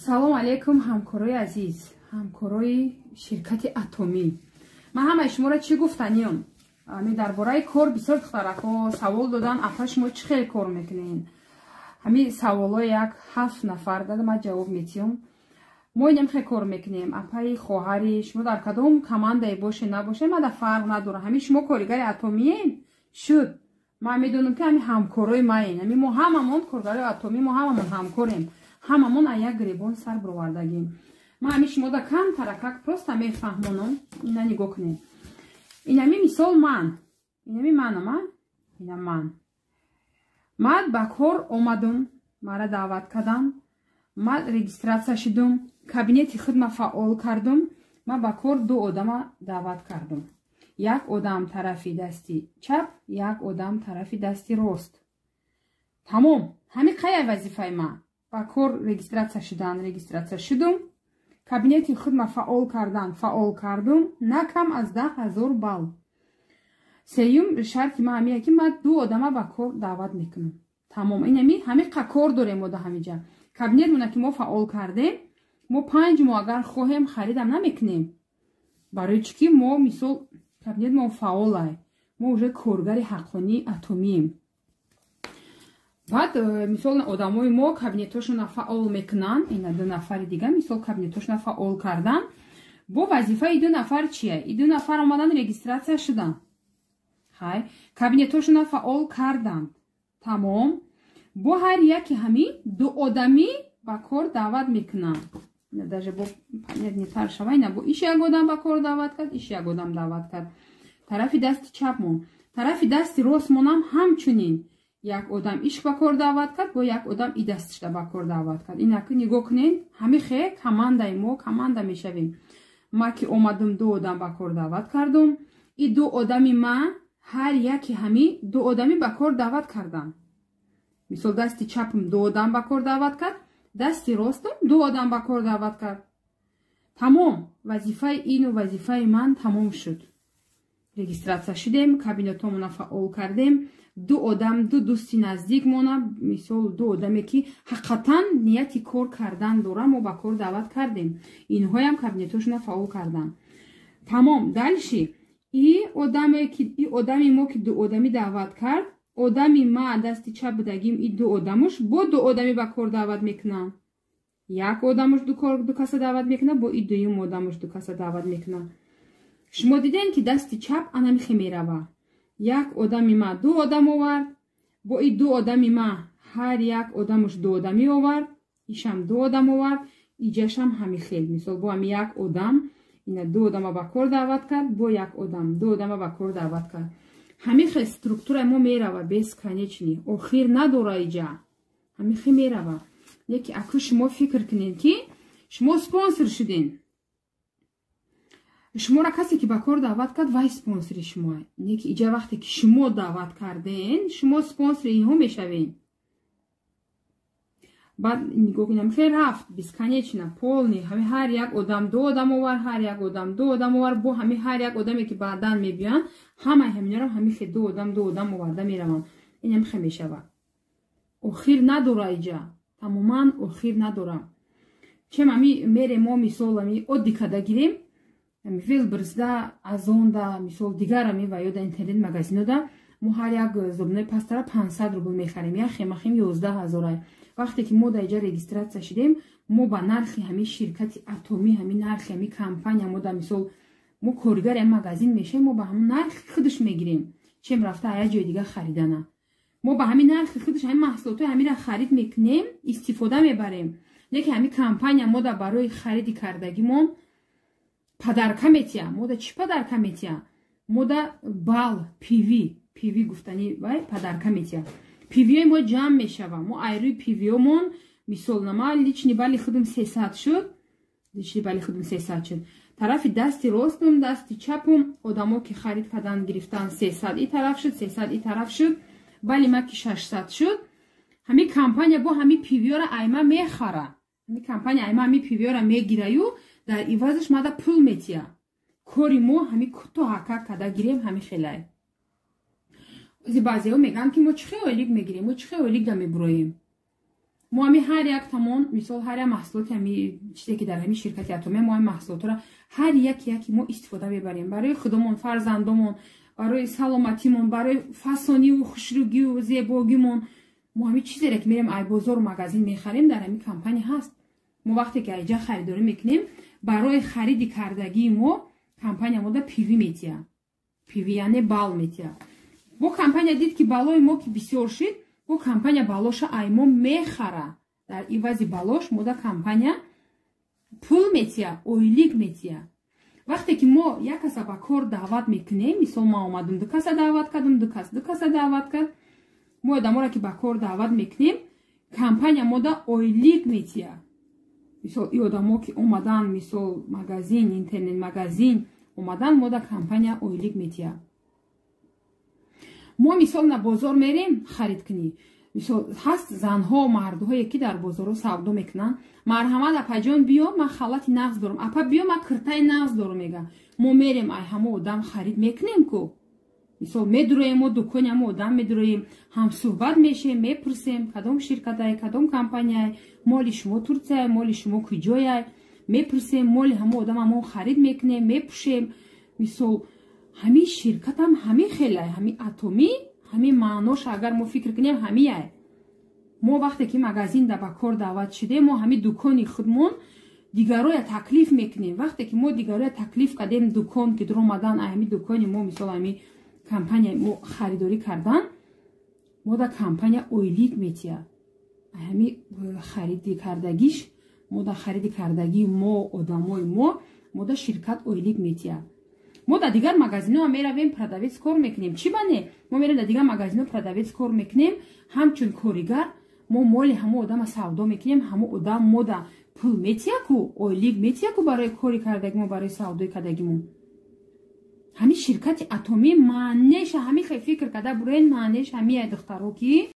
Салом алейкум, ҳамкорои азиз, ҳамкорои ширкати Атомӣ. Ман ҳамаи шуморо чӣ гуфтаниём? Ами дар бораи кор бисёр духтаракҳо савол додан: «Апа, шумо чӣ хел кор мекунед?» Ҳами саволҳои як ҳафт нафар дада, ман ҷавоб метиҳам. Мо инам хел кор мекунем, апаи, хоҳари. Шумо дар кадом командае боше, набоше, мада фарқ надорам. Ҳами шумо коригари Атомиен шуд, ман медонам, ки ҳами ҳамкорои маен. Ҳами мо ҳамамон коргарои Атомӣ, мо ҳамамон ҳамкорем, ҳамамон аз як гиребон сар бировардагим. Ман ҳами шумода камтаракак просто мефаҳмонам. Ина нигоҳ кунед, инами мисол ман, инами манама, ина ман ба кор омадум, мара даъват кардам, ман регистрация шудум, кабинети худма фаъол кардум, ман ба кор ду одама даъват кардум: як одам тарафи дасти чап, як одам тарафи дасти рост. Тамом, ҳами қая вазифаи ман ба кор регистрация шудан, регистрация шудум, кабинети худма фаъол кардан, фаъол кардум, на кам аз 10 000 балл. Сеюм шарти ман ҳамия, ки ман ду одама ба кор даъват мекунам. Тамом, инами ҳами кор дорем мо да ҳамиҷа. Кабинетмона ки мо фаъол кардем, мо 5 моҳ агар хоҳем, харидам намекунем. Барои чӣ ки мо, мисол, кабинетмон фаъолай, мо уже коргари ҳаққонии Атомием. Баъд мисол, одамои мо кабинетҳошона фаъол мекунанд. Ина ду нафари дига, мисол, кабинетҳошона фаъол кардан. Бо вазифаи ду нафар чия? И ду нафар омадан, регистрация шуданд, хай, кабинетҳошона фаъол карданд, тамом. Бо ҳар яке ҳамин ду одамӣ ба кор даъват мекунанд. Даже бо понятнетар шава, ина бо иш як одам ба кор даъват кард, иш як одам даъват кард тарафи дасти чапмон. Тарафи дасти ростмонам ҳамчунин як одам иш ба кор даъват кард, бо як одам и дастишда ба кор даъват кард. Инак нигоҳ кунед, ҳами хе командаи мо команда мешавем. Ма ки омадум, ду одам ба кор даъват кардум. И ду одами ма ҳар яке ҳами ду одамӣ ба кор даъват кардам. Мисол, дасти чапам ду одам ба кор даъват кард, дасти ростам ду одам ба кор даъват кард. Тамом, вазифаи ину вазифаи ман тамом шуд. Регистрация шудем, кабинетҳомона фаъол кардем, ду одам, ду дӯсти наздикмона, мисол, ду одаме, ки ҳақиқатан нияти кор кардан дорам, мо ба кор даъват кардем. Инҳоям кабинетҳошона фаъол карданд. Тамом. Дальше и одаме ки и одами мо ки ду одамӣ даъват кард, одами ма дасти чап будагим, и ду одамуш бо ду одамӣ ба кор даъват мекунам. Як одамуш ду каса даъват мекунад, бо и дуюм одамуш ду каса даъват мекунад. Шумо дидем, ки дасти чап анамихе мерава: як одами ма ду одам овард, бо и ду одами ма ҳар як одамуш ду одамӣ овард, ишам ду одам овард, иҷашам ҳами хел. Мисол, бо ҳами як одам ина ду одама ба кор даъват кард, бо як одам ду одама ба кор даъват кард. Ҳамин хел структураи мо мерава, бесконечный, охир надора иҷа, ҳамин хел мерава. Яке аку шумо фикр кунед, ки шумо спонсор шуден. Шуморо касе ки ба кор даъват кард, вай спонсори шумо. Не ки иҷа вақте ки шумо даъват карден, шумо спонсори инҳо мешавед. Баъд нигоҳ кунем, хел рафт бесконечно, полный. Ҳами ҳар як одам ду одам овар, ҳар як одам ду одам овар. Бо ҳами ҳар як одаме, ки баъдан мебиёянд, ҳамаи ҳаминро ҳами хел ду одам, ду одам оварда мераванд. Инам хел мешавад, охир надора иҷа, тамоман охир надора. Чем ами мерем мо, мисол, ами оддӣ када гирем, Вайлдберризда, Озонда, мисол, дигар ами ва ё да интернет магазинода мо ҳар як зубной пастара 500 рубл мехарем, як хемахим 11 000-ай. Вақте ки мо дар иҷа регистрация шудем, мо ба нархи ҳамин ширкати Атомӣ, ҳамин нархи ҳамин компания, мо да, мисол, мо коригари ҳамин магазин мешавем, мо ба ҳамон нархи худаш мегирем, чем рафта як ҷои дига харидана. Мо ба ҳамин нархи худаш ҳамин маҳсулотҳои ҳаминра харид мекунем, истифода мебарем. Лекин ҳамин компания мо да барои хариди кардагимон подарка метиҳа. Мо да чӣ подарка метиҳа? Мо да бал, PV. PV гуфтани вай подарка метиҳа. PV-ои мо ҷамъ мешава. Мо айрӯи PV-омон, мисол, нама личный балли худум 300 шуд, личный балли худум 300 шуд. Тарафи дасти ростум, дасти чапум одамо ки харид кардан гирифтан, 300 и тараф шуд, 300 и тараф шуд, балли ма ки 600 шуд, ҳамин компания бо ҳамин PV-ора айма мехара. Ҳамин компания айма ҳамин PV-ора мегираю, дар ивазаш мада пул метиҳа. Кори мо ҳамин куто ҳака када гирем, ҳамин хелай. Баъзеҳо мегӯянд, ки мо чӣ хел ойлик мегирем, мо чӣ хел ойлик да мебуроем. Мо ҳами ҳар як тамон, мисол, ҳар як маҳсулоти, ҳами чизе ки дар ҳами ширкати Атомия, мо ҳами маҳсулотро ҳар як яки мо истифода мебарем барои худомон, фарзандомон, барои саломатимон, барои фасониву хушрӯгиву зебогимон. Мо ҳами чизере ки мерем ай бозору магазин мехарем, дар ҳами компания ҳаст. Мо вақте ки айҷа харидорӣ мекунем, барои хариди кардагии мо компания мода PV метия. PV яъне бал метия. Бо компания дид, ки балои мо ки бисёр шид, бо компания балоша ай мо мехара. Дар ивази балош мода компания пул метия, ойлик метия. Вақте ки мо як каса ба кор даъват мекунем, мисол, ман омадам, ду каса даъват кардам, ду кас ду каса даъват кард, мо одаморо ки ба кор даъват мекунем, компания мода ойлик метия. Мисол, и одамо ки омадан, мисол, магазин, интернет магазин омадан, мода компания ойлик метия. Мо, мисол, на бозор мерем харид кунӣ, мисол, ҳаст занҳо, мардҳое ки дар бозорҳо савдо мекунанд: «Марҳамат, апаҷон, биё, ман халати нағз дорам, апа, биё, ман киртаи нағз дорам», мега. Мо мерем, ай ҳамо одам харид мекунем ку. Мисол, медуроем мо дукони ҳамо одам, медуроем, ҳамсӯҳбат мешем, мепурсем, кадом ширкатай, кадом компанияй, моли шумо Турсияй, моли шумо куҷояй, мепурсем, моли ҳамо одам мо харид мекунем, мепӯшем. Мисол, ҳамин ширкатам ҳамин хелай, ҳамин Атомӣ, ҳамин маъноша агар мо фикр кунем, ҳамияй. Мо вақте ки магазинда ба кор даъват шудем, мо ҳамин дукони худмон дигароя таклиф мекунем. Вақте ки мо дигароя таклиф кардем, дукон ки дуромадан, ҳамин дукони мо, мисол, ҳамин компания мо харидорӣ кардан, мо да компания ойлик метия. Ҳамин хариди кардагиш мо да, хариди кардагии мо, одамои мо да ширкат ойлик метия. Мо дар дигар магазинҳо меравем, продавец кор мекунем. Чӣ ба не? Мо меравем, дар дигар магазинҳо продавец кор мекунем, ҳамчун коригар мо моли ҳамо одама савдо мекунем. Ҳамо одам мода пул метия ку, ойлик метия ку барои кори кардагимо, барои савдои кардагимо. Ҳамин ширкати Атомӣ маънеша ҳамин хел фикр карда буроен, маънеш ҳамия, духтаро, ки